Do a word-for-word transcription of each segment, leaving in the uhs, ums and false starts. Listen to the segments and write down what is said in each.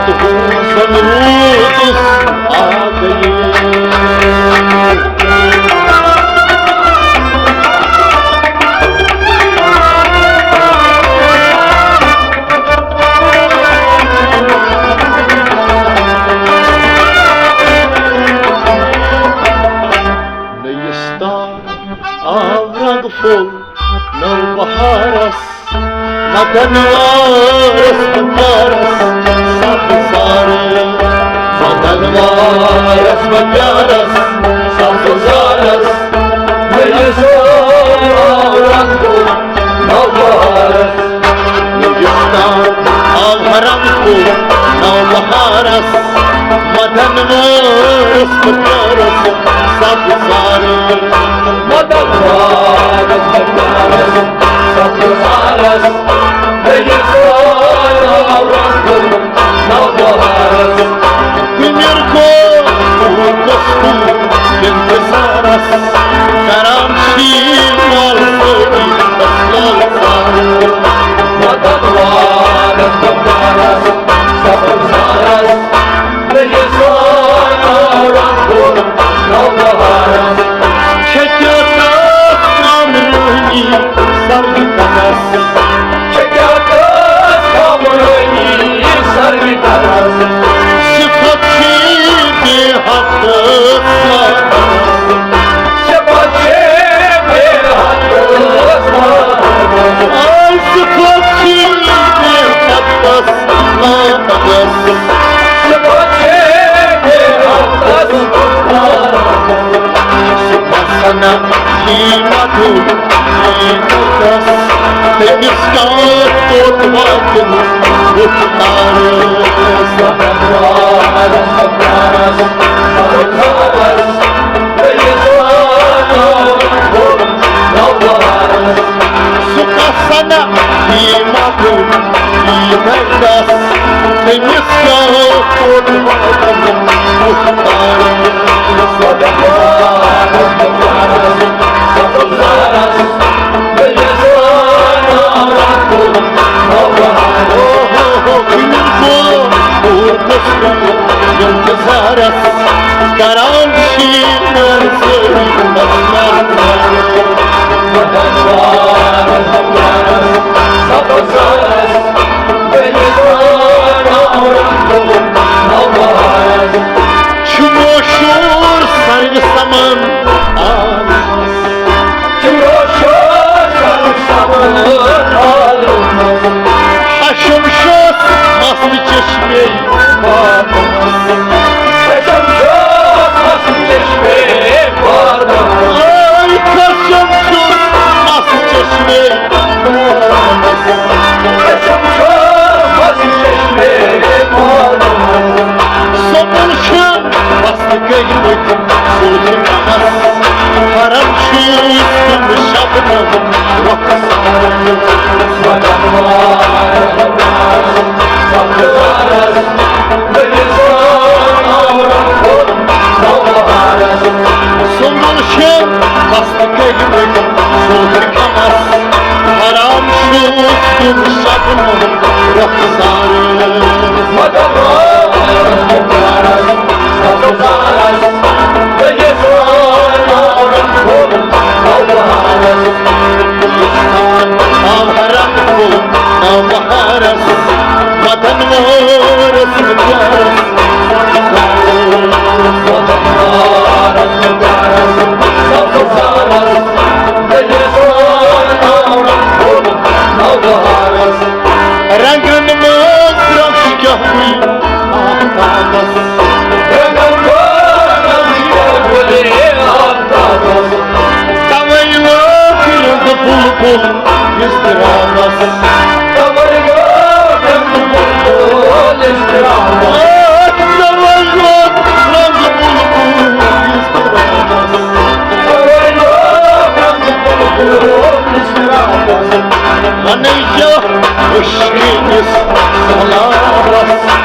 تہٕ ہُہ زَن روٗدُس آ گٔیے۔ نیستان آو رنگ پھوٚل نو بہارس، مدن وارس پیارس سبزارس۔ مدن وارس پیارس سبزارس، نیستان آو رنگ پھوٚل نو بہارس۔ نیستان آو رنگ پھوٚل نو بہارس، مدن وارس پیارس سبزارس۔ مدن وارس پیارس سبزارس، نیستان آو رنگ پھوٚل نو بہارس۔ کُمِر گوٚو کوٗر کۄس کوٗر انتظارس، کران چھی مال سٲری تسلسل۔ مدن وارس پیارس سبزارس، نیستان آو رنگ پھوٚل نو بہارس۔ چھےٚ کیٛاہ تس کامرٲنی سرد تنس؟ چھےٚ کیٛاہ تس کامرٲنی سرد تنس؟ صفت چھے بے حد سادس۔ صفت چھے بے حد سادس۔ آے صفت چھے بے حد سادس۔ صفت چھے بے حد سادس۔ سُہ بسنا یی مدُن یی مدس، تٔمِس کتھ کوٚت واتُن رُخ تارس۔ سُہ کسن یی مدُن یی مدس، تٔمِس کیٛاہ کوٚر مدن مُختار۔ انتظارس کران شیٖن سٲری مسلمان۔ چھُ مشہوٗر سرِ سمن عالمس۔ چھُ مشہوٗر سرِ سمن عالمس۔ حشم چھُس مست چشمے بادمس۔ حشم چھُس مست چشمے بادمس۔ آے حشم چھُس مست چشمے بادمس۔ حشم چھُس مست چشمے بادمس۔ سۄمبُل چھُ مست گٔمٕتۍ زُلفہِ کمس۔ حرم چھُس تِم شبنم رۄخسار۔ سۄمبُل چھِ مست گٔمٕتۍ زُلفہِ کمس۔ حرم چھُس تِم شبنم رۄخسار۔ آو رنگ پھوٚل نو بہارس، مدن وارس پیارس۔ رنگن منٛز درٛوش کیٛاہ گُلۍ آفتابس۔ توے وٲتۍ رنٛگ بُلبُل اضطرابس۔ توے وٲتۍ رنٛگ بُلبُل اضطرابس۔ توے وٲتۍ رنٛگ بُلبُل اضطرابس۔ توے وٲتۍ رنٛگ بُلبُل اضطرابس۔ ونے کیٛاہ عشقہٕ کِس سہلابس۔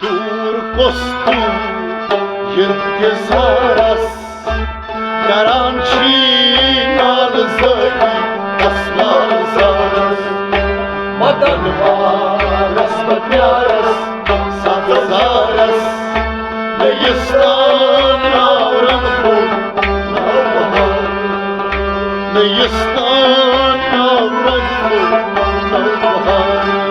دوٗر کۄس تِم یِنتظارس کران چھی نالہٕ زٲری اَسلازارس۔ مدن وارس بہٕ پیارس سبزارس، نیستان آورن پھوٚل نوبہار۔ نیستان آورن پھوٚل نوبہار۔